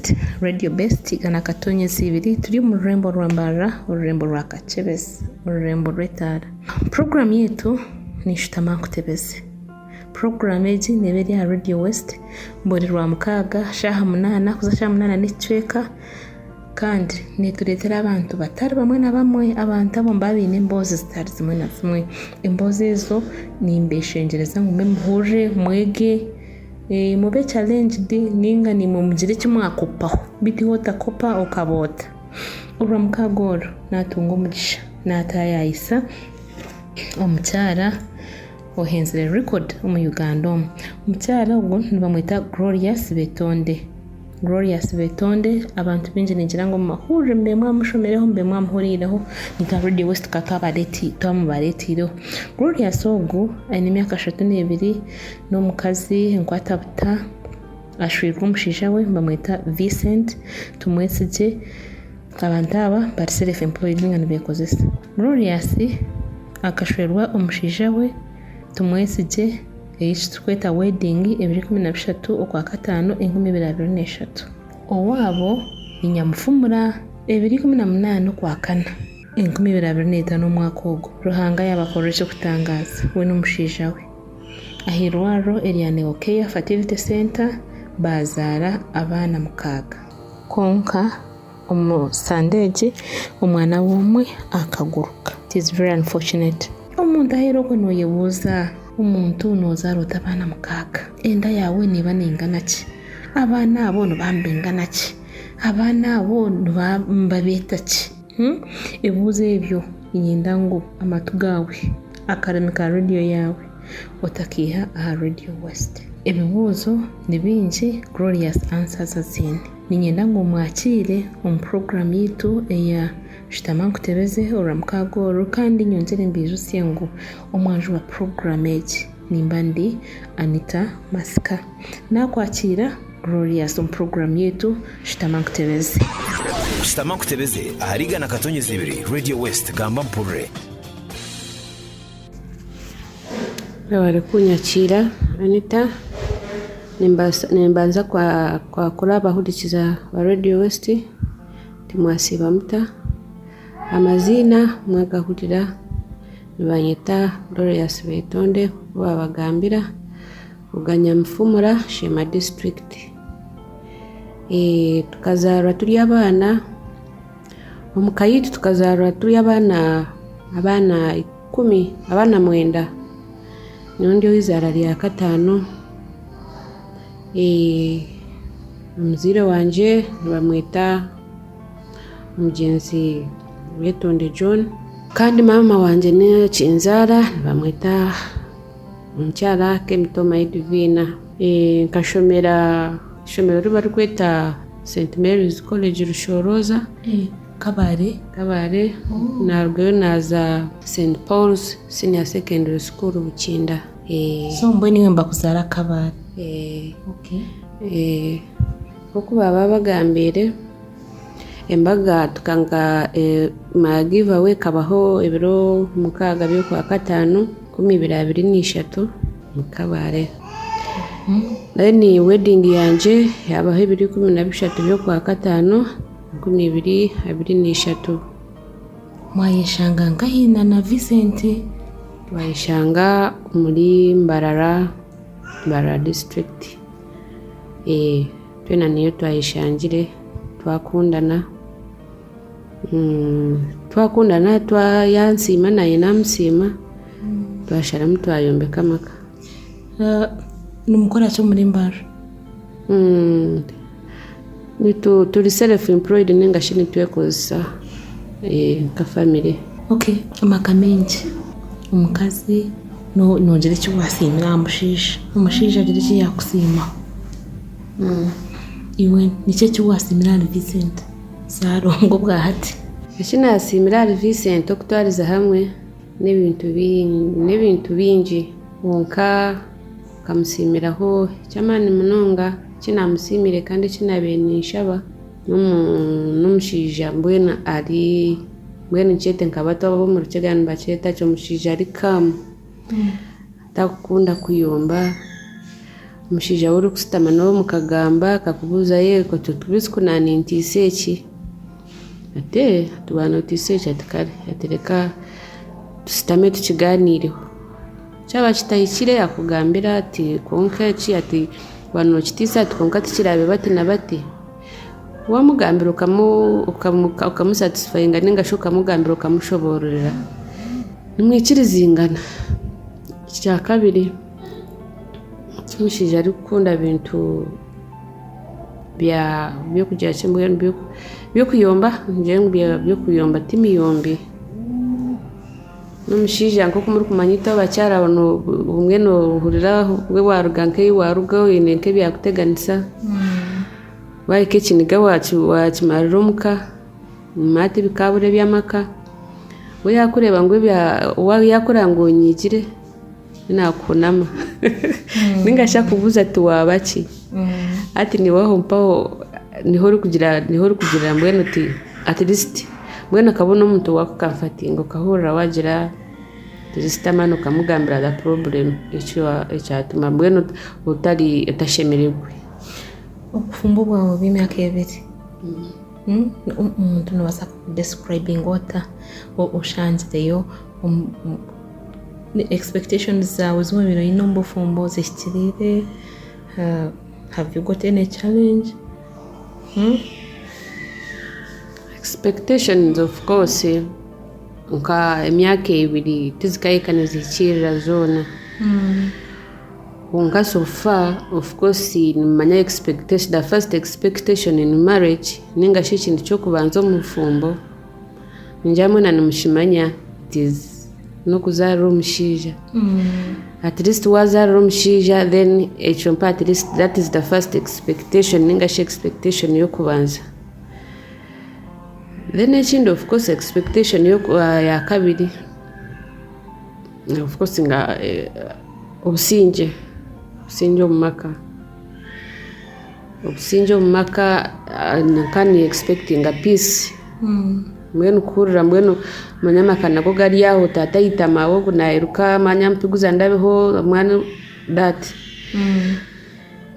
West, Radio Best 100.2 turi omu rurembo rwa Mbarara, orurembo rwa Kakyebezi, orurembo rw'etaara. Puroguraamu yaitu ni Shutama Nkutebeze. Puroguraamu egi neeba eri aha Radio West buri Rwamukaaga shaaha munaana kuza shaaha munaana n'ekicweka kandi neetureetera abantu batari bamwe na bamwe. Abantu abo nibaba baine emboozi zitari zimwe na zimwe. Emboozi ezo nimbeshengyereza ngu mube muhurire, mwege, mube challenged nainga naimwe mugire eki mwakopaho. Beitu iwe otakopa okaba ota? Orwamukaaga oru naatunga omugisha naataayaayisa omukyara ohenzire record omu Uganda omu. Omukyara ogu nibamweta Gloria Sibetonde. Gloria Sibetonde abantu baingi ningira ngu mubahurire mube mwamushomireho mube mwamuhuriireho nka Radio West tukaba twamubareeteireho. Gloria ogu aine emyaka 32 n'omukazi enkwatabuta ashweirwe omushaija we nibamweta Vincent Tumwesigye. Abantu aba bari self employed ninga nibekozesa. Gloria akashwerwa omushaija we Tumwesigye eki turikweta wedding ebiro 13 Okwakataano 2023. Owaabo ni Nyamufumura ebiro 18 Okwakana 2025 omwaka ogu. Ruhanga yaabakorera eky'okutangaaza we n'omushaija we. Ah'eirwariro erya Neocare Fertility Centre baazaara abaana mukaaga. Kwonka omu sande egi omwana we omwe akaguruka. It is very unfortunate. Omuntu aheera okwe nooyebuuza, omuntu noozaara ota abaana mukaaga? Enda yaawe neeba neingana ki? Abaana abo nibaba nibaingana ki? Abaana abo nibabeeta ki? Ebibuuzo ebyo niinyenda ngu amatu gaawe, akarimi ka rediyo yaawe otakaiha aha Radio West. Ebibuuzo ni bingi, Glorious Answers aziine. Niinyenda ngu omwakiire omu puroguraamu yaitu eya Shutama Nkutebeze Orwamukaaga oru kandi nyongyere mbaijutsye ngu omwanju wa puroguraamu egi nimba ndi Anita Masika. Naakwakiira Glorious omu puroguraamu yaitu Shutama Nkutebeze. Shutama Nkutebeze ahari 100.2 Radio West Gamba Mpurire. Webare kunyakiira Anita, nimbanza kwakura abahurikiza ba Radio West nti mwasiiba muta? Amaziina mwagahurira nibanyeta Glorious Betonde nkoku babagambira kuruga Nyamufumura Sheema disiturikiti. Tukazaarwa turi abaana. Omu ka yaitu tukazaarwa turi abaana abaana ikumi abaana mwenda nyowe ndi ow'izaara rya kataano omuzaire wangye nibamweta omugyenzi Lwetonde John kandi maama wangye n'okinzaara nibamweta omukyara Kemitoma Edivina. Nkashomera eishomero eri barikweta St Mary's College Rushoroza. Kabare. Kabare. Narugayo naaza St Paul's Senior Secondary School Bukinda. So mbwenu iwe nibakuzaara Kabare? Nk'oku baaba bagambiire, embaga tukanga my give away ekabaho ebiro mukaaga by'okwakataano 2023 omu Kabale. Then wedding yangye yaabaho ebiro 13 by'okwakataano 2023. Mwayeshanga nkahi na na Vincent? Twayeshanga omuri Mbarara, Mbarara district. Twena niyo twayeshangire twakundana, twakundana yansiima naanye naamusiima twasharamu twayombeka amaka. Nimukora ki omuri Mbarara? Turi self employed ninga shi nitwekozesa nka family. Okay, amaka maingi omukazi nogira eki wasiimira aha mushaija, omushaija agira eki yaakusiimaho. Iwe niki eki wasiimira ahari Vincent Ssalongo obwa hati? Eki naasiimire ahari Vincent okutwariza hamwe n'ebintu n'ebintu bingi kwonka nkamusiimiraho eky'amaani munonga eki naamusiimire kandi eki naabaire ninshaba n'omushaija mbwenu ari mbwenu nkyete nka bato ab'omu Rukiga nibakyeta ki omushaija ari calm atarikukunda kuyomba. Omushaija ou orikushutama nawe mukagamba akakubuuza yewe oti ku naanintiisa eki? Ati ee, ati waaba nootiisa eki? Ati kare, ati reka tushutame tukigaaniireho. Kyaba kitahikire akugambira ati kwonka eki ati waaba nookitiisa ati kwonka tikiraabe bati na bati. Waamugambira okamusatisfayinga nainga shi okamugambira okamushoboororera, nimwikirizingana. Ekyakabiri, eki omushaija arikukunda bintu by'okugira ki mbwenu by'okuyomba, ningire ngu by'okuyomba ti miyombi. N'omushaija nk'oku murikumanya itwe abakyara obumwe noohurira waaruga nk'eyi waaruga oine nk'ebyakuteganisa, waahika ekiniga waakimarira omuka, enyima hati bikaabura eby'amaka, we yaakureeba ngu yaakureeba ngu onyiigire, naakuhunama ninga shi akubuuza ati waaba ki? Hati niiwe aho mpaho niho orikugira niho orikugirira mbwenu oti at least mbwenu okabona omuntu owaakukamfatinga okahurira waagira at least amaani okamugambira the problem ekyatuma mbwenu otari otashemeregwe. Obufumbo bwawe bw'emyaka ebiri, omuntu noobaasa kudescribinga ota oshangireyo Expectations zaawe ezi wabaire oyine omu bufumbo zihikiriire? Have you got any challenge? Expectations of course nka emyaka ebiri tizikahika nizihikiirira zoona kwonka so far of course nimanya expectation the first expectation in marriage ninga shi ekintu ky'okubanza omu bufumbo Ningira mwena nimukimanya it is n'okuzaarira omushaija. At least waazaarira omushaija then ekyo mpa at least that is the first expectation ninga shi expectation y'okubanza. Then ekindi of course expectation ya kabiri of course nga obusingye, obusingye omu maka. Obusingye omu maka nka ni expectinga peace mbwenu kuhurira mbwenu omanye amaka nago gari aho taata aita maawe ogu nairuka manya mpiguza ndabeho omwana that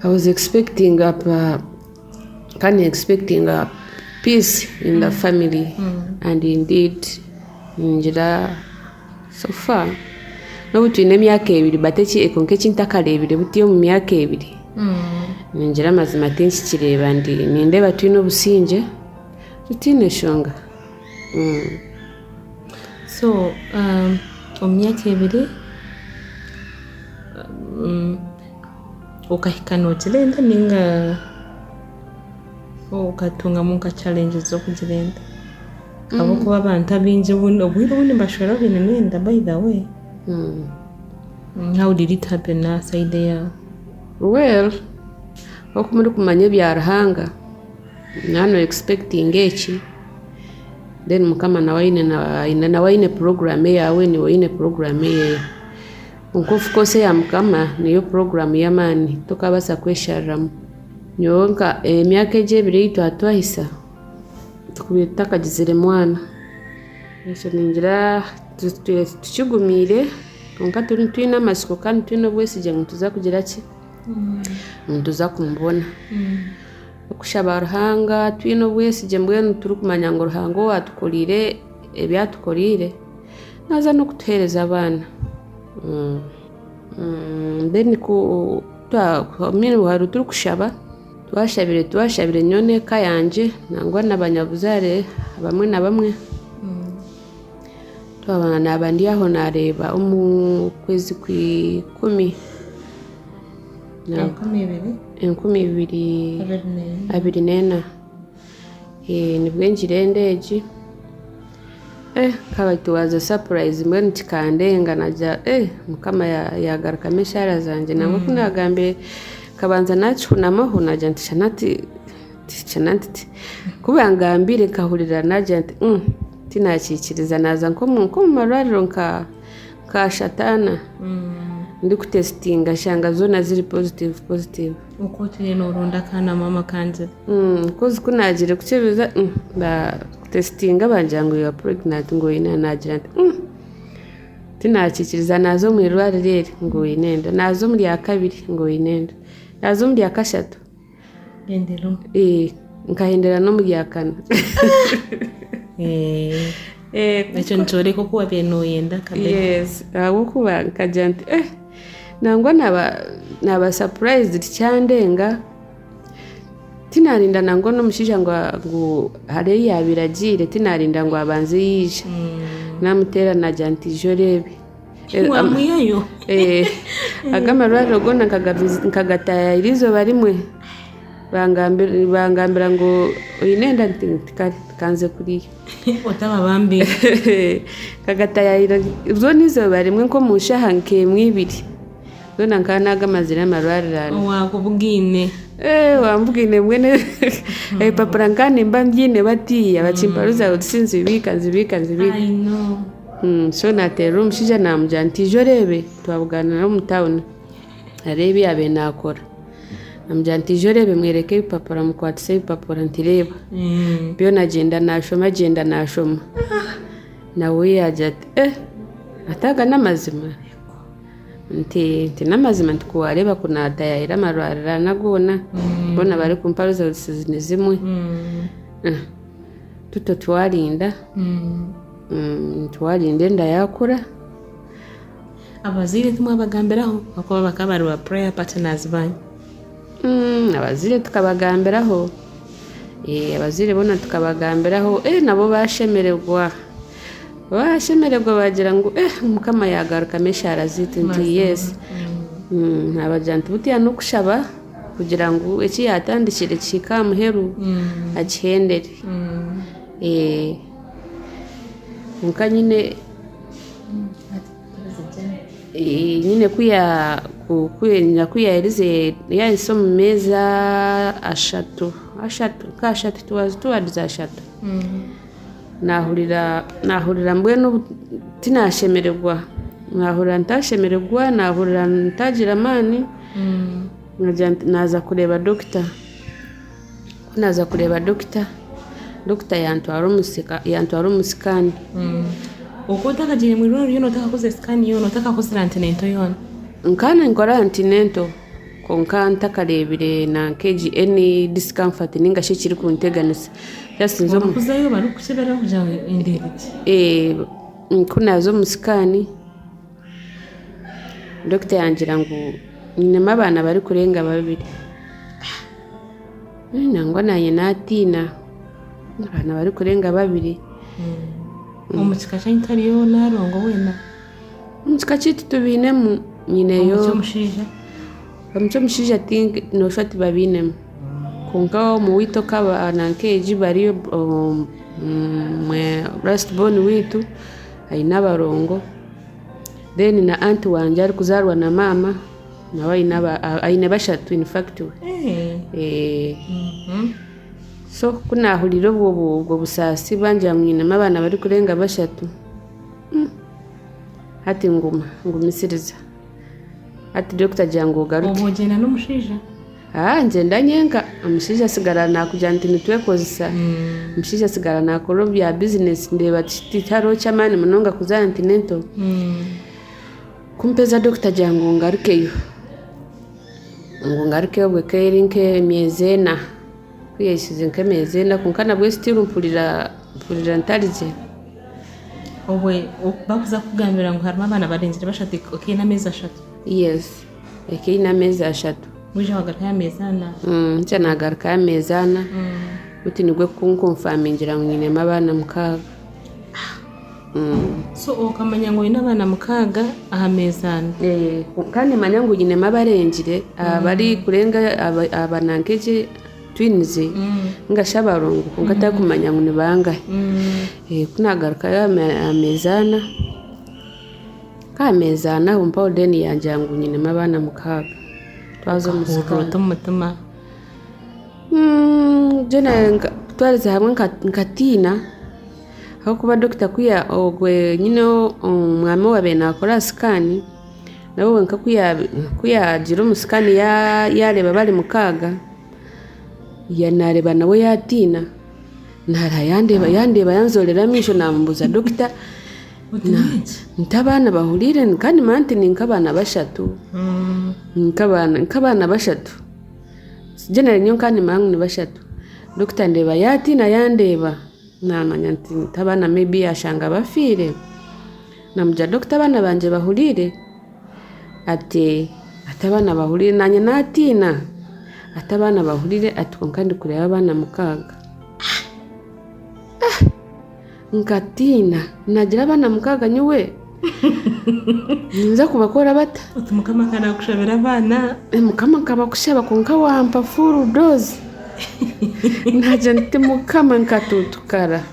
I was expecting nka ni expectinga peace in the family and indeed ningira so far n'obu twine emyaka ebiri but kwonka eki ntakareebire buti omu myaka ebiri ningira amazima tinkikireeba ndi nindeeba twine obusingye tutaine nshonga. So omu myaka ebiri okahika noogira enda ninga okatungamu nka challenges z'okugira enda? Ahabw'okuba abantu abaingi obwire obundi nibashwera baine n'enda by the way. How did it happen aha side eyaawe? Well, nk'oku murikumanya ebya Ruhanga, naaba no expectinga eki, then Mukama nawe aine nawe aine program eyaawe naiwe oine program eyeeye. Kwonka of course eya Mukama niyo program y'amaani tokabaasa kweshariramu. Nyowe nka emyaka egi ebiri ei twatwahisa, Tukubaire tutakagizire mwana. Ekyo ningira tutwire tukigumiire kwonka twine amatsiko kandi twine obwesigye ngu nituza kugira ki? Ngu nituza kumubona. Okushaba Ruhanga twine obwesigye mbwenu turikumanya ngu Ruhanga owaatukoriire ebi atukoriire, naaza n'okutuheereza abaana. Then ku twaba turikushaba. Twashabire twashabire nyowe n'eka yangye nangwa na banyabuzaare bamwe na bamwe. Twaba naaba ndi aho naareeba omu kwezi kw'ikumi 2024 nibwo ngiire enda egi. Nkaba it was a surprise mbwenu kikandenga nagira mukama yagarukamu eshaara zangye nangwa ku nagambire nkabanza nakihunamaho nagira nti shana nti ku bangambire nkahurira nagira nti tinakikiriza naza nk'omu marwariro nka shatana ndikutesitinga nshanga zoona ziri positive positive. Oku otwire nooronda akaana maama kangire. Kozi ku naagiire kukyebeza baakutesitinga bangira ngu you are pregnant ngu oine enda naagira nti tinakiikiriza naaza omu irwariro eri ngu oine enda, naaza omu rya kabiri ngu oine enda. Naaza omu rya kashatu. Hendera omu. Eh, nkahendera n'omu rya kana. Eh, Eh, ekyo nikyoreka oku wabiire nooyenda akabeho. Yes, ahabw'okuba nkagira nti eh, nangwa naba naba surprised tikyandenga. Tinarinda nangwa n'omushaija ngu ngu hariho ei yaabaire agiire, tinarinda ngu abanze yaija. Naamuteera naagira nti ija oreebe. Wamwihayo? Aga amarwariro goona nkagataayayira eizooba rimwe, bangambira ngu oine enda? Nti kare kanze kuriya. Otababambira. Nkagataayayira zoona eizooba rimwe nk'omu shaaha nk'emwe ibiri, zoona nkaba naagamazire amarwariro ana. Owaakubugaine. Wambugaine mbwenu ebipapura nkaba nimba mbyine batiiya bakimpa results nzibiika nzibiika nzibiika. I know. So naateerera omushaija naamugira nti ija oreebe, twabuganira omu tawuni areebe ebi yaabaire naakora. Naamugira nti ija oreebe mwereke ebipapura mukwatise ebipapura nti reeba. Byona agyenda naashoma agyenda naashoma. Nawe yaagira ati eh ati aga n'amazima? Nti nti n'amazima nti ku waareeba ku naatayayira amarwariro ana goona, boona barikumpa results nizimwe. Tutyo twarinda. Twarinda enda yaakura. Abazaire timwabagambiraho ahakuba bakaba bari ba prayer partners banyu? Abazaire tukabagambiraho, abazaire boona tukabagambiraho nabo baashemererwa, baashemererwa baagira ngu Mukama yaagarukamu eshaara zaitu nti yes. Naabagira nti butiya n'okushaba kugira ngu eki yaatandikire kihike aha muheru akihendere. Kwonka nyine nyine ku yaaherize yaahisa omu meezi ashatu, ashatu nk'ashatu towards ashatu, naahurira naahurira mbwenu tinaashemererwa, naahurira ntaashemererwa, naahurira ntagira amaani, naagira nti naaza kureeba dokita. Ku naaza kureeba dokita, dokita yantwara omu sikaani. Okaba otakagiire omu irwariro ryona otakakozire sikaani yoona, otakakozire antinento yoona? Nkaba ninkora antinento kwonka ntakareebire nank'egi any discomfort ninga shi ekirikunteganisa. Just nza omu. Orikuzayo barikukukyebera kugira ngu enda eri gye? Ku naaza omu sikaani, dokita yangira ngu nyinemu abaana barikurenga babiri. Nangwa naanye naatiina, abaana barikurenga babiri. Omu kika kyanyu tihariyo Nalongo weena? Omu kika kyaitu tubainemu, nyineyo. Omu ky'omushaija? Omu ky'omushaija nooshusha tibabainemu kwonka omu waitu okaba nanka egi bariyo last born waitu aine abarongo then na anti wangye arikuzaarwa na maama. Nawe aine aba aine bashatu in fact we. Eh, so ku naahuriire obwo bu- obwo busaasi bangira ngu nyinemu abaana barikurenga bashatu, hati nguma ngumisiriza. Hati dokita agira ngu ogaruke. Obwo ogyenda n'omushaija? Aa ngyenda nyenka, omushaija asigara naakugira nti nitwekozesa, omushaija asigara naakora ebya bizinesi ndeeba tihariho ky'amaani munonga kuza antenatal. Ku mpeza dokita agira ngu ngarukeyo, ngu ngarukeyo obwo ekaba eri nk'emyezi ena, ku yahikize nk'emyezi ena kwonka nabwo still mpurira mpurira ntari gye. Obwe bakuza kukugambira ngu harimu abaana barengire bashatu ekaine ameezi ashatu? Yes, ekaine ameezi ashatu. Waija wagarukayo ameezi ana? Nikyo naagarukayo ameezi ana, buti nibwo kunkonfamingira ngu nyinemu abaana mukaaga. So okamanya ngu oine abaana mukaaga aha meezi ana? Kandi nimanya ngu nyinemu abarengire abarikurenga aba nanka egi twins ninga shi abarongo kwonka tarikumanya ngu ni bangahi. Ku naagarukayo aha meezi ana, nk'aha meezi ana aho mpaho then yangira ngu nyinemu abaana mukaaga. Twaza omu Okahurira scan. ota omu mutima? Kutwariza hamwe nkatiina. Ahabw'okuba dokita ku ya ogwe nyine omwami owaabaire naakora aha sikaani, nawe wenka ku ku yaagira omu sikaani yaareeba bari mukaaga, naareeba nawe yaatiina, naarara yandeeba yandeeba yanzoorera amaisho naamubuuza dokita nti abaana bahuriire kandi nimanya nti ni nk'abaana bashatu, nk'abaana bashatu. Generally nyowe nkaba nimanya ngu ni bashatu. Dokita ndeeba yaatiina yandeeba, naamanya nti abaana maybe yaashanga bafiire. Naamugira dokita abaana bangye bahuriire? Ati ati abaana bahuriire, naanye naatiina. Ati abaana bahuriire ati kwonka ndikureeba abaana mukaaga. Nkatiina, naagira abaana mukaaga nyowe ninza kubakora bata? Oti Mukama ka naakushabira abaana. Mukama nkabakushaba kwonka wampa full dose. Naagira nti Mukama nkatuutukara,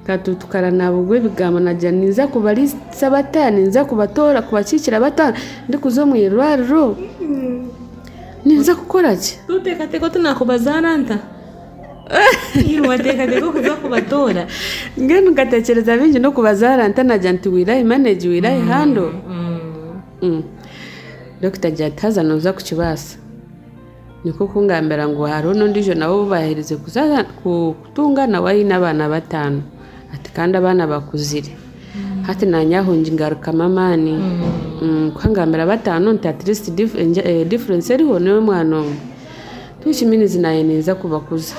nkatuutukara naaburwa ebigambo naagira ninza kubariisa bata, ninza kubatoora kubakiikira bata ndikuza omu irwariro, ninza kukora ki? Toteekateeka oti naakubazaara nta? Iwe wateekateeka okuza kubatoora? Mbwenu nkatekyereza bingi n'okubazaara nta naagira nti will I manage, will I handle? Dokita agira ati haza nooza kukibaasa. Nikwo kungambira ngu hariho n'ondiijo nawe ou baaherize kutunga nawe aine abaana bataano ati kandi abaana bakuzire. Hati naanye aho ngarukamu amaani ku angambira bataano nti at least difference eriho n'ey'omwana omwe. Which means naanye ninza kubakuza.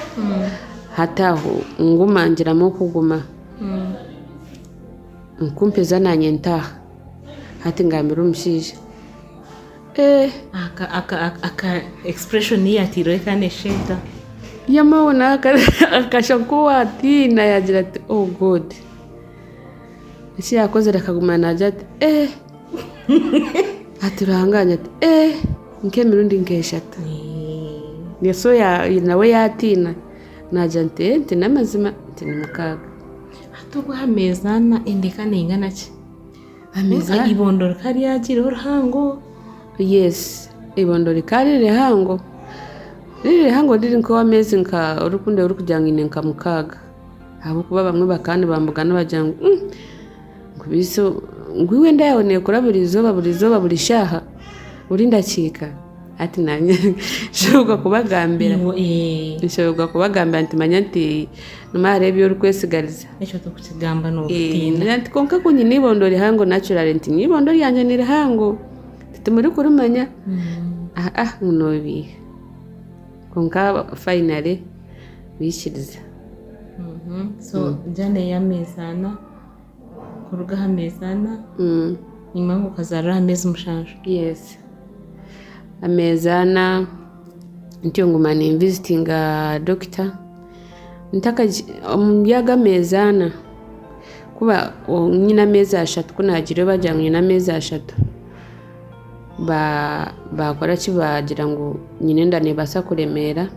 Hati aho nguma ngiramu okuguma. Nkumpeza naanye ntaaha. Hati ngambira omushaija. Eh. Aka aka aka expression ei yataireho eka nesheeta. Yamawe nawe akashusha nk'owatiina yaagira ati oh God. Eki yaakozire akaguma naagira ati eh. Ati Ruhanga wangye ati eh nk'emirundi nk'eshatu. So nawe yaatiina naagira nti eh nti n'amazima nti ni mukaaga. Hati obwo aha meeza ana endeka neingana ki? Ameeza Eibondo rikaba ryagiireho rihango. Yes, eibondo rikaba riri rihango. Riri rihango riri nk'ow'ameezi nka orikundeba orikugira ngu nyine nka mukaaga. Ahabw'okuba bamwe bakaba nibambugana nibagira ngu ngu beitu ngu iwe enda yaawe neekura buri izooba buri izooba buri shaaha buri ndakiika. Hati naanye nshoberwa kubagambira. Nshoberwa kubagambira nti manya nti nimwo hariho ebi orikwesigariza. Ekyo torikukigamba noobitiina. Nti kwonka ku nyine eibondo rihango naturally nti nyowe eibondo ryangye ni rihango timurikurimanya aa ngu noobiiha. Kwonka finally baikiriza. So journey y'ameezi ana kuruga aha meezi ana nyuma ngu okazaarira aha meezi mushanju. Yes. Ameezi ana ntyo nguma ninvizitinga dokita omuri ago ameezi ana kuba nyine ameezi ashatu ku naagiireyo baagira ngu nyine ameezi ashatu baakora ki baagira ngu nyine enda neebaasa kuremeera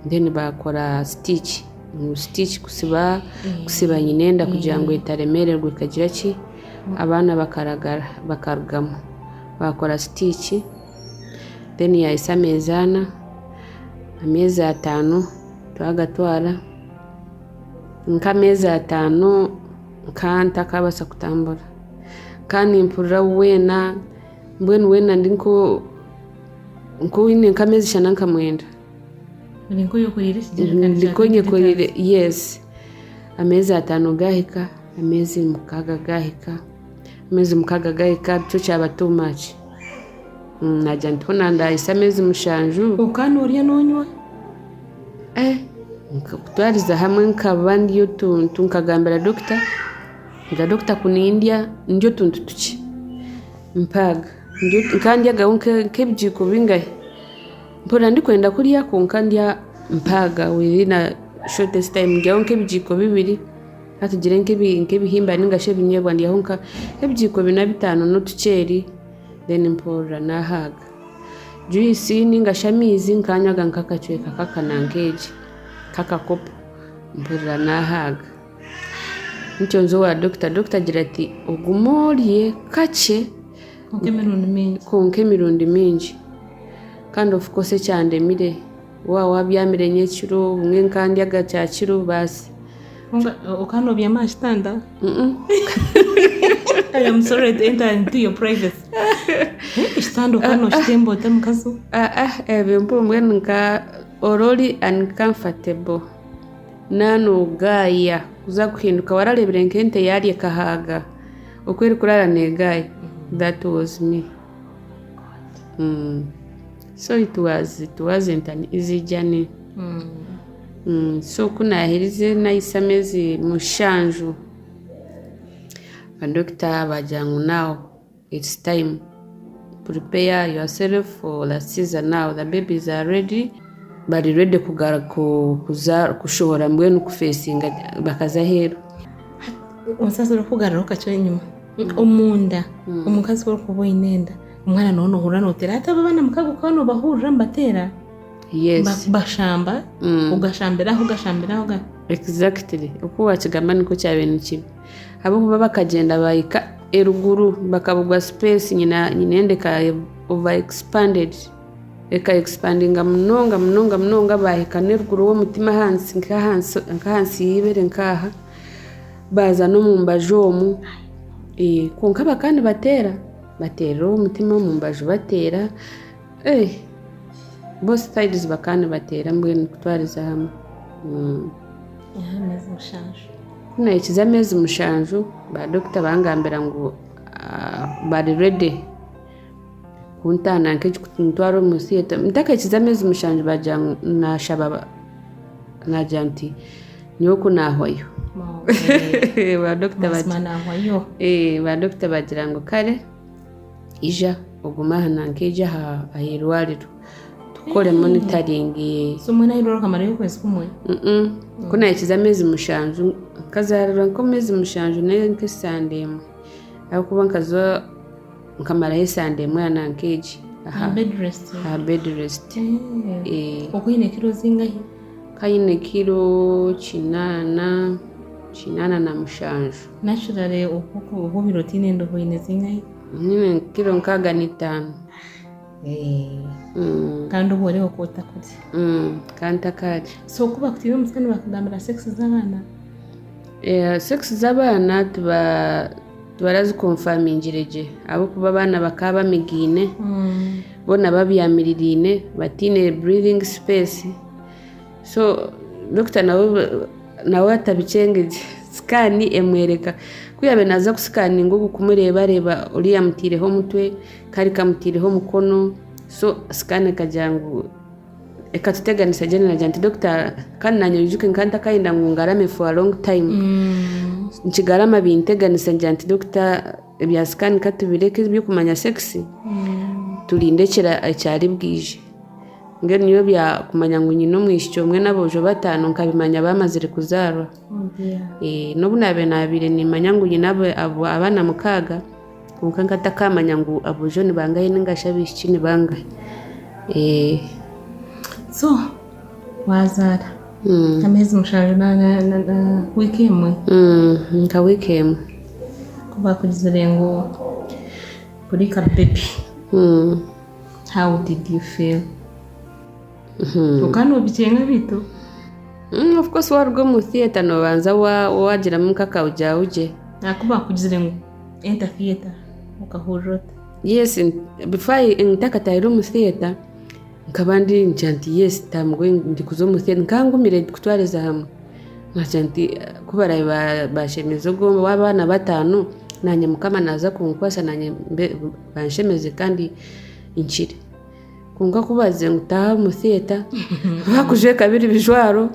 then baakora sitiiki, sitiiki kusiba kusiba nyine enda kugira ngu etaremeererwa ekagira ki abaana bakaragara bakarugamu. Baakora sitiiki then yaahitsya ameezi ana, ameezi ataano twagatwara, nk'ameezi ataano nkaba ntakaabaasa kutambura, nkaba nimpurira weena mbwenu weena ndi nk'oine nk'ameezi shana nka mwenda. Ori nk'oyekoreire ekigyerikani Ndi kya nk'onyekoreire yes, ameezi ataano gaahika, ameezi mukaaga gaahika. Ameezi mukaaga gahika nikyo kyaba too much. Naagira nti hoona ndaahitsya ameezi mushanju. Okaba noorya noonywa? Eh, kutwariza hamwe nkaba ndya otuntu nkagambira dokita, ngira dokita ku nindya ndya otuntu tukye mpaaga. Nkaba ndyagaho nk'ebigiiko bingahi, mpurira ndikwenda kurya kwonka ndya mpaaga within a shortest time ndyaho nk'ebigiiko bibiri. Ka tugire nk'ebihimba ninga shi ebinyeebwa ndyaho nk'ebigiiko bina bitaano n'otuceeri then mpurira naahaaga. Juyisi ninga shi amaizi nkanywaga nk'akacweka k'akananka egi k'akakopo mpurira naahaaga. Nikyo nza owa dokita, dokita agira ati ogume orye kakye Kwonka emirundi mingi. Kwonka emirundi mingi. Kandi of course ekyandemire Waaba wabyamire nyekiro obumwe nkandyaga kyakiro baasi. Kwonka okaba nobyama aha kitanda? I am sorry to enter into your privacy. Ekitanda okaba nokitemba ota mukazi we? Ebyo mbwenu nka ora ori uncomfortable naaba nogaaya kuza kuhinduka warareebire nk'ente yaarya ekahaaga oku erikuraara negaaya that was me. So it was it wasn't an easy journey. So ku naaherize nahisa ameezi mushanju, badokita baagira ngu now it's time prepare yourself for the caesar now the babies are ready bari ready kushohora mbwenu kufesinga bakaza aheeru. Omusaasi orikugaruraho kakye enyima, omunda omukazi ku orikuba oine enda omwana nooba noohurira nooteera hati abo abaana mukago okaba noobahurira nibateera? Yes. Bashamba, ogashambira aha ogashambira aha. Exactly oku waakigamba nikwo kyabaire nikiba ahabw'okuba bakagyenda baahika eruguru bakabugwa space nyina enda eka over expanded eka expandinga munonga munonga munonga baahika n'eruguru w'omutima ahansi nk'ahansi y'eibere nk'aha baaza n'omu mbaju omu kwonka bakaba nibateera bateerera omutima omu mbaju bateera Both sides bakaba nibateera mbwenu kutwariza hamwe. Ameezi mushanju. Ku naahikize ameezi mushanju, baadokita bangambira ngu bari ready kuntaana nk'ekikuntwara omu theatre. Ntakahikize ameezi mushanju baagira ngu naashaba naagira nti nyowe ku naahwayo. Mazima naahwayo. Baadokita baagira ngu kare. Ija ogume aha nanka ija aha irwariro tukore monitoring. So mbwenu aha irwariro okamarayo okwezi kumwe? Ku nahikize ameezi mushanju nkazarirwa nk'omu meezi mushanju nk'esande emwe ahabw'okuba nkaza nkamarayo esande emwe aha nanka egi aha bed rest? Aha bed rest. Okaba oine kiro zingahi? Nkaba nyine kiro kinaana, kinaana na mushanju. Naturally obu obaire otaine enda oba oine zingahi? Nyine kiro nkaaga n'itaano. Kandi oba oreeba ku otakurya. Kandi ntakarya. So ku bakutiire omu scan bakugambira sex z'abaana? Sex z'abaana tibarazikonfamingire gye ahabw'okuba abaana bakaba bamigaine, boona babyamiriraine bataine breathing space. So dokita nawe atabikyengegye sikaani emworeka ku yaabaire naaza kusikaninga ogu kumureeba areeba oriya amutaireho omutwe kari kamutaireho omukono so sikaani ekagira ngu ekatuteganisa gye naagira nti dokita kandi naanye oijuke nkaba ntakayenda ngu ngarame for a long time nkigarama binteganisa ngira nti dokita ebya sikaani katubireke eby'okumanya sex turinde ekyari bwije. Mbwenu nyowe byakumanya ngu nyine omwishiki omwe n'aboojo bataano nkabimanya baamazire kuzaarwa. N'obu naabaire naabaire nimmanya ngu nyine abaana mukaaga, kwonka nkatakamanya ngu aboojo ni bangahi nainga shi abaishiki ni bangahi. So waazaara ameezi mushanju na wiiki emwe? Nka wiiki emwe. Ku baakugizire ngu ori ka bebi. How did you feel? Okaba nobikyenga beitu? Of course waruga omu theatre nobanza wagiramu nk'akawugyawugye. Ku bakugizire ngu enter theatre okahurira ota? Yes, before ntakatahire omu theatre nkaba ndi ngira nti yes I'm going ndikuza omu theatre nkaba ngumire kutwariza hamwe. Nkagira nti ku baraabe bashemeza ogwo w'abaana bataano naanye mukama naaza kunkwasa naanye banshemeze kandi nkire. Kwonka ku baagira ngu taaha omu theatre baakujweka biri bijwaro,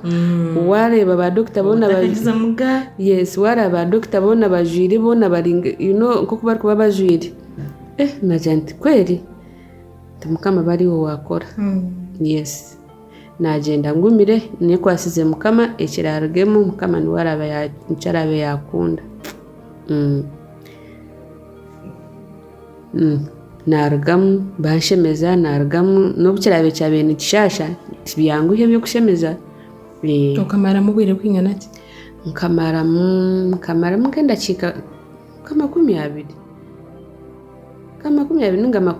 waareeba baadokita boona yes waareeba baadokita boona bajwaire boona bari you know nk'oku barikuba bajwaire, naagira nti kweri nti mukama aba ariiwe waakora, yes. Naagyenda ngumire nyekwasize mukama ekiraarugemu mukama niwe araabe nikyo araabe yaakunda. Naarugamu banshemeza naarugamu n'obu kiraabe kyabaire nikishaasha tibyanguhi eby'okushemeza. Okamaramu obwire bwingana ki? Nkamaramu nkamaramu nk'endakiika nka 20, nka 20 ninga nka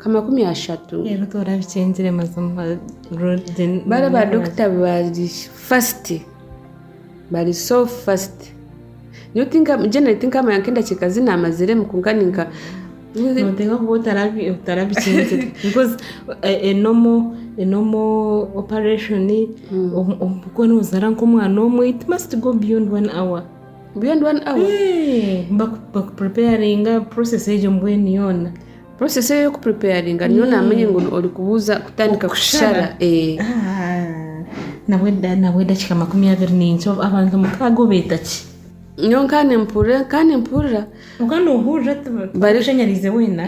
30. Reero torabikyengire mazima. Bari baadokita bari fast, bari so fast. Nyowe generally tinkamanya nk'endakiika zi naamaziremu kwonka ninka. Nooteekwa kuba otarabikyenzire because a normal, a normal operation obu noozaara nk'omwana omwe it must go beyond one hour. Beyond one hour? Bakupreparinga process egyo mbwenu yoona. Process eyo ey'okupreparinga niyo naamanya ngu orikubuuza kutandika kushara. Nabwo edakiika 20 ninkye abantu mukaaga obeeta ki? Nyowe nka nimpurira nka nimpurira. Kwonka noohurira tibarakushanyariize weena?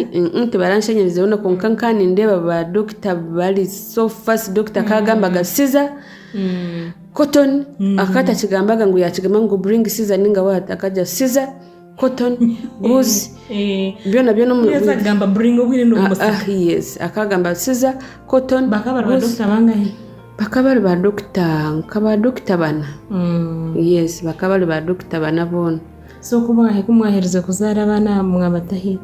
Tibaranshanyareize weena kwonka nka nindeeba ba dokita bari so fast, dokita akagambaga scissor, cotton, akaba atakigambaga ngu yaakigamba ngu bring scissor ninga what, akagira scissor. cotton gauze byona byona omu Yesu akagamba bring obwire n'obumusika. Ah, yes akagamba scissor cotton Bakaba bari gauze. badokita bangahi? Bakaba bari ba dokita nka ba dokita bana. Yes bakaba bari ba dokita bana boona. So ku mwaherize kuzaara abaana mwabatahi?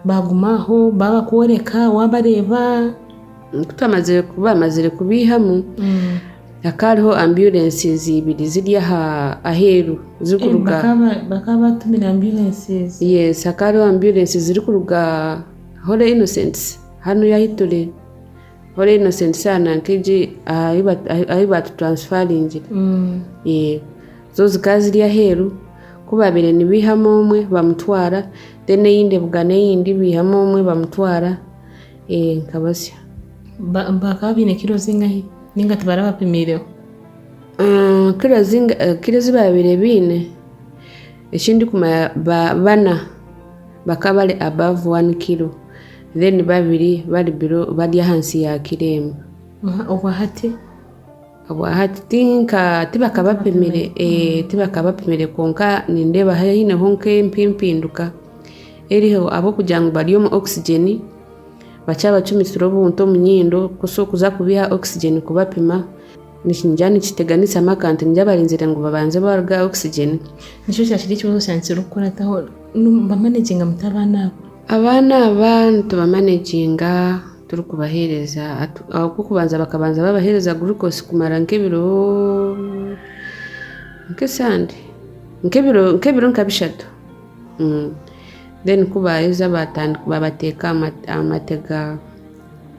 Baguma aho babakworeka wabareeba? Ku twamazire ku baamazire kubiihamu hakaba hariho ambulences ibiri ziri aha aheeru zirikuruga Bakaba batumire ambulences. Yes hakaba hariho ambulences zirikuruga Holy Innocents hanuya ahi turi Holy Innocents aha nankegi ahu baatutaransifaaringire. Zo zikaba ziri aheeru ku baabaire nibaihamu omwe bamutwara then eyindi ebugana eyindi baihamu omwe bamutwara. Nka basya. Bakaba baine kiro zingahi ninga tibarabapimiireho? Kiro ezi baabaire baine, eki ndikumanya bana bakaba bari above one kilo then babiri bari below bari ahansi ya kiro emwe. Obwahati? Obwahati tibakabapimire, tibakabapimire kwonka nindeeba haineho nk'empimpinduka eriho ahabw'okugira ngu bari omu oxygen bakyabacumisire obuntu omu nyindo so kuza kubiiha oxygen kubapima nikiija nikiteganisamu akantu ningira barinzire ngu babanze baruge aha oxygen. Nikyo kyakiri ekibuuzo kyangye kirikukurataho, nimubamanaginga muta abaana abo? Abaana aba nitubamanaginga turikubaheereza, ahabw'okubanza bakabanza babaheereza glucose kumara nk'ebiro nk'esande, nk'ebiro nka bishatu. Then ku baaheza babateeka aha mate ga.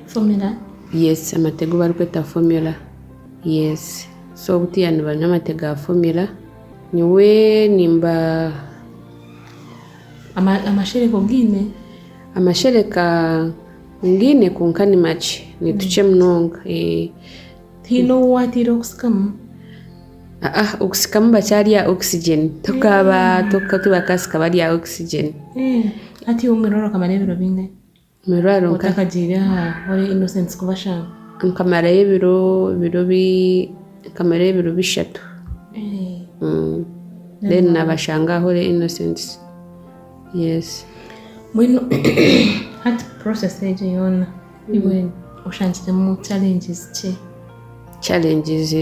Formula? Yes, amate agu barikweta formula, yes. So butiiya nibanywa amate ga formula, nyowe nimba. Amashereka ogaine? Amashereka ngaine kwonka ni makye, ni tukye munonga. Tihaine ou waateireho kusikamu? Aa okusikamu bakyari aha oxygen, tibakasika bari aha oxygen. Hati iwe omwirwariro okamarayo ebiro bingahi? Omwirwariro Otakagiire aha Holy Innocents kubashanga? Nkamarayo nkamarayo ebiro bishatu. Then nabashanga aha Holy Innocents. Yes. Mbwenu hati process egyo yoona iwe oshangiremu challenges ki? Challenges.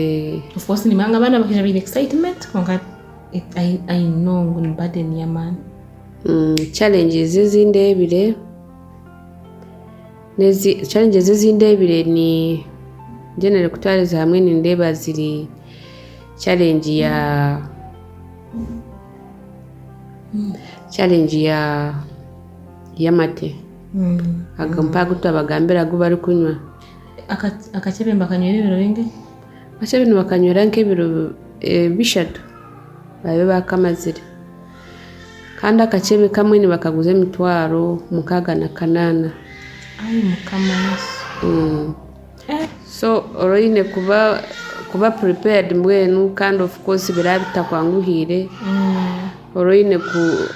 Of course nimanya ngu abaana bakaija baine excitement kwonka I know ngu ni burden y'amaani. Challenges ezi ndeebire, challenges ezi ndeebire ni generally kutwariza hamwe nindeeba ziri challenge ya challenge ya y'amate ago mpaho agu twabagambira agu barikunywa. Akakyebe nibakanywera ebiro bingahi? Akakyebe nibakanywera nk'ebiro bishatu babe baakamazire. Kandi akakyebe kamwe nibakaguza emitwaro 68. Ai Mukama Yesu. So oraba oine kuba prepared mbwenu kandi of course biraba bitakwanguhiire, oraba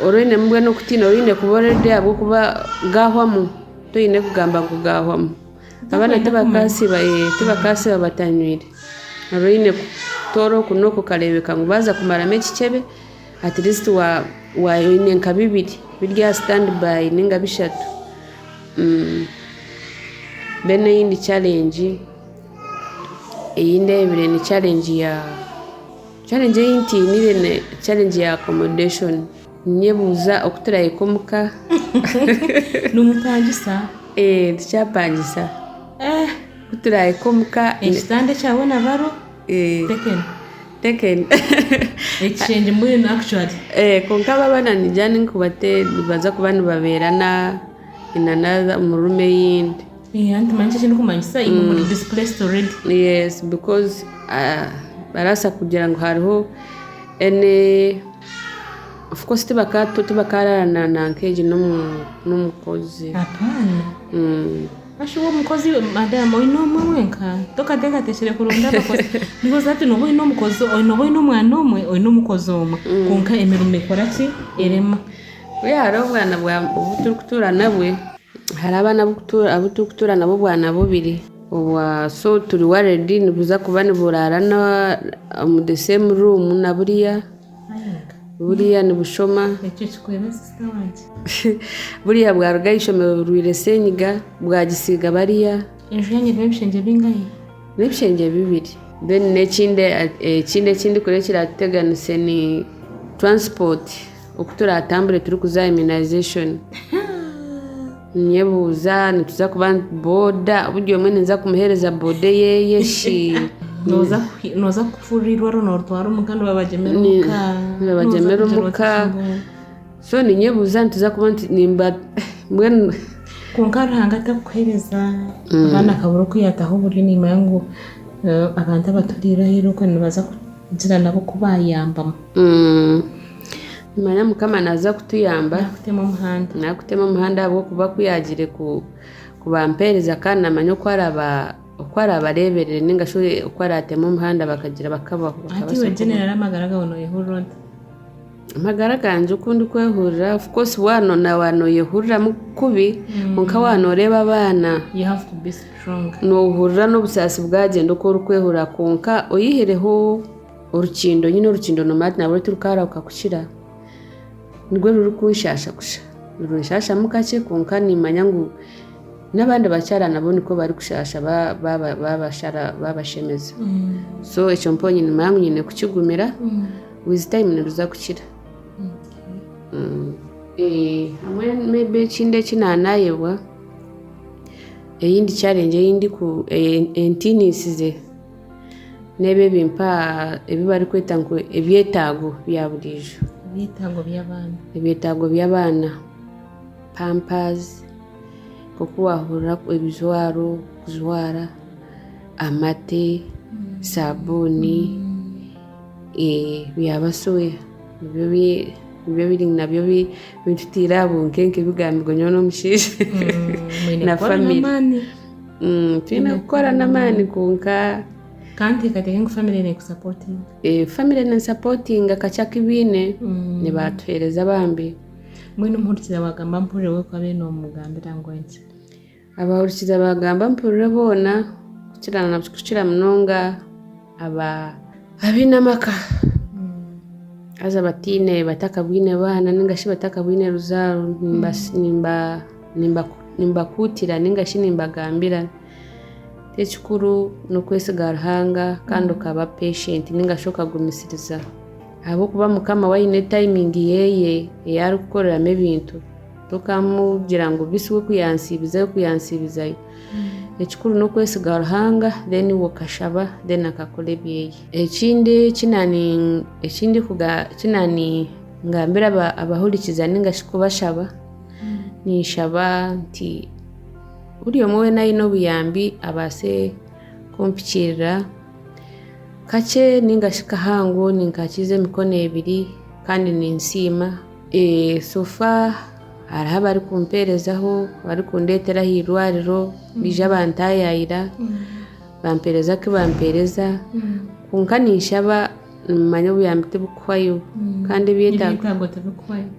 oine mbwenu okutiina oraba oine kuba ready ahabw'okuba gaahwamu toine kugamba ngu gaahwamu. Abaana tibakaasiiba batanywire, oraba oine kutoora oku n'oku okareebeka ngu baaza kumaramu ekikyebe at least oine nka bibiri biri aha stand by ninga bishatu. Then eyindi challenge ei ndeebire ni challenge ya challenge ei ntiinire ni challenge ya accommodation. Ninyebuuza oku turahike omuka. Nimupangisa? Tukyapangisa. Ku turahike omuka. Ekitanda ekyawe na baro? Taken. Taken. Ekishengye mbwenu actually. Kwonka abo abaana ningira nibaza kuba nibabeera na in another omu room eyindi. Anti manya eki ekirikumanyisa imwe muri displaced already. Yes because barabaasa kugira ngu hariho any. Of course tibakaaraara na nanka egi n'omukozi. Apaana. Ashuba omukozi madam oine omwe wenka tokateekateekire kuronda abakozi because hati nooba oine omukozi nooba oine omwana omwe oine omukozi omwe kwonka emirimo ekora ki erema. Buriya hariho obwana obu turikutuura nabwe, hariho abaana abu turikutuura nabo obwana bubiri obwa so turi worried nibuza kuba niburaara omu the same room na buriya. Buriya nibushoma. Ekyo kikwebe sisita wangye. Buriya bwaruga aha ishomero burwaire senyiga bwagisiiga bariya. Enju yanyu erimu ebishengye bingahi? N'ebishengye bibiri. Then n'ekindi ekindi ekindikureeba ekiratuteganise ni transport oku turatambure turikuza aha immunization. Ninyebuuza nituza kuba boda buri omwe ninza kumuheereza boda eyeye shi? Nooza kufurura eirwariro nooritwara omuka nibabagyemera omuka. Nibabagyemera omuka. So ninyebuuza nituza kuba nimba mbwenu. Kwonka Ruhanga atakuheereza abaana akabura oku yaataho oburyo nimanya ngu abantu abaturiire aheeru okwe nibaza kugira nabo oku baayambamu. Nimanya Mukama naaza kutuyamba. Naakutema omuhanda. Naakutema omuhanda ahabw'okuba ku yaagiire kubampeereza kandi naamanya oku araba oku arabareeberere nainga shi oku araateme omuhanda bakagira bakabaho. Hati iwe General amagara gaawe nooyehurira ota? Amagara gangye oku ndikwehurira of course waaba nooyehuriramu kubi kwonka waaba nooreeba abaana You have to be strong. noohurira n'obusaasi bwagyenda oku orikwehurira kwonka oyihireho Orukindo nyine orukindo noomanya ati nabwo tirukarahuka kukira, nirwo rurikunshaasha kusha, nirunshashamu kakye kwonka niimanya ngu n'abandi bakyara nabo nikwo barikushaasha baabashemeza. So ekyo mponye nimanya ngu nyine kukigumira, with time niruza kukira. Hamwe maybe ekindi eki naanaayebwa, eyindi challenge ei ndiku entiinisize. N'ebi ebimpa ebi barikweta ngu ebyetaago bya buriijo. Ebyetaago by'abaana. Ebyetaago by'abaana. Pampazi, nk'oku waahurira ebijwaro kujwara, amate, saabuuni, byaba soya nibyo biri nabyo bitutaire aha bunkenke bigambirwe nyowe n'omushaija na famire. Twine kukora n'amaani kwonka. Kandi teekateeka ngu famire neekusapotinga. Famire nensapotinga kakye aku baine nibatuheereza bambi. Mbwenu omuhurikiza waagamba mpurire we ku abaire noomugambira ngu enki? Abahurikiza baagamba mpurire boona kukira munonga abaine amaka haza bataine batakabwine baana ninga shi batakabwine ruzaaro nimba. Nimbakuutira nainga shi nimbagambira nti ekikuru n'okwesiga Ruhanga kandi okaba patient nainga shi okagumisiriza ahabw'okuba Mukama we aine tayimingi ye ei arikukoreramu ebintu tokamugira ngu bisi we ku yansiibizayo ku yansiibizayo. Ekikuru n'okwesiga Ruhanga then iwe okashaba then akakora ebyeye. Ekindi eki naaningambira abahurikiza nainga shi kubashaba. Ninshaba nti buri omwe weena aine obuyambi abaase kumpikiirira kakye nainga shi kahango ninkakiiza emikono ebiri kandi ninsiima. So far hariho abarikumpeerezaho, abarikundeetera aha irwariro baija bantaayaayira bampeereza aku bampeereza kwonka ninshaba Nimumanya obuyambi tibukuhwayo kandi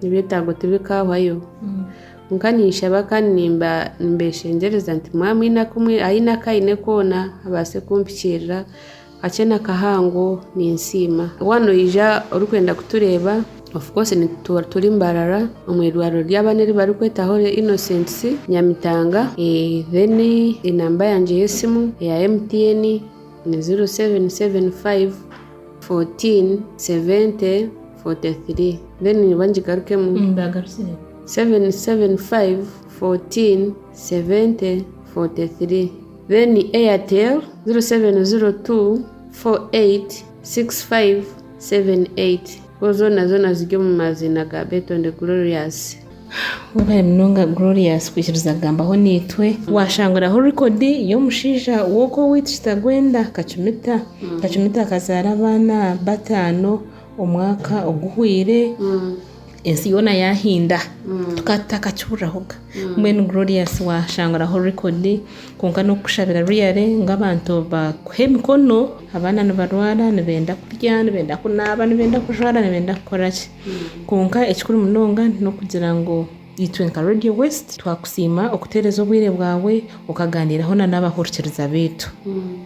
ebyetaago tibikahwayo. Kwonka ninshaba kandi nimbeshengyereza nti mwaba mwine aine aku aine koona abaase kumpikiirira kakye na kahango ninsiima. Waaba noija orikwenda kutureeba of course turi Mbarara omu irwariro ry'abaana eri barikweta Holy Innocents Nyamitanga then enamba yangye y'esimu eya MTN ni 0775 14 70 43 then nyoba ngigarukemu Ndagarukire. 775 14 70 43 then Airtel 0702 48 65 78 ko zoona zoona ziri omu maziina ga Betonde Glorious. Webare munonga Glorious kwikiriza kugambaho naitwe. Washanguraho rekodi y'omushaija w'oku owaitu Kitagwenda Kacumita. Kacumita akazaara abaana bataano omwaka oguhweire. Ensi yoona yaahinda tukaba tutakakihurirahoga. Mbwenu Glorious waashanguraho record kwonka n'okukushabira really ngu abantu bakuhe emikono, abaana nibarwara nibenda kurya, nibenda kunaaba, nibenda kujwara, nibenda kukora ki. Kwonka ekikuru munonga n'okugira ngu itwe nka Radio West twakusiima okuteereza obwire bwawe okaganiiraho na n'abahurikiriza baitu.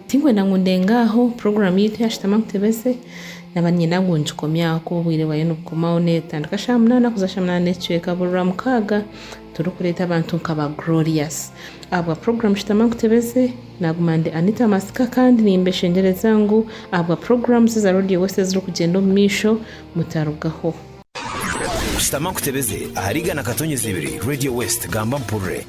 Tinkwenda ngu ndenge aho, puroguraamu yaitu ya Shutama Nkutebeze Naba niinyenda ngu ngikomye aho ahakuba obwire bwayo nibukomaho neetandika shaaha munaana kuza shaaha munaana n'ekicweka buri Rwamukaaga turikureeta abantu nka ba Glorious. Ahabwa puroguraamu Shutama Nkutebeze, naaguma ndi Anita Masika kandi nimbeshengyereza ngu ahabwa puroguraamu za Radio West ezirikugyenda omu maisho mutarugaho. Shutama Nkutebeze ahari Igana Katonyeza ibiri Radio West Gamba Mpurire.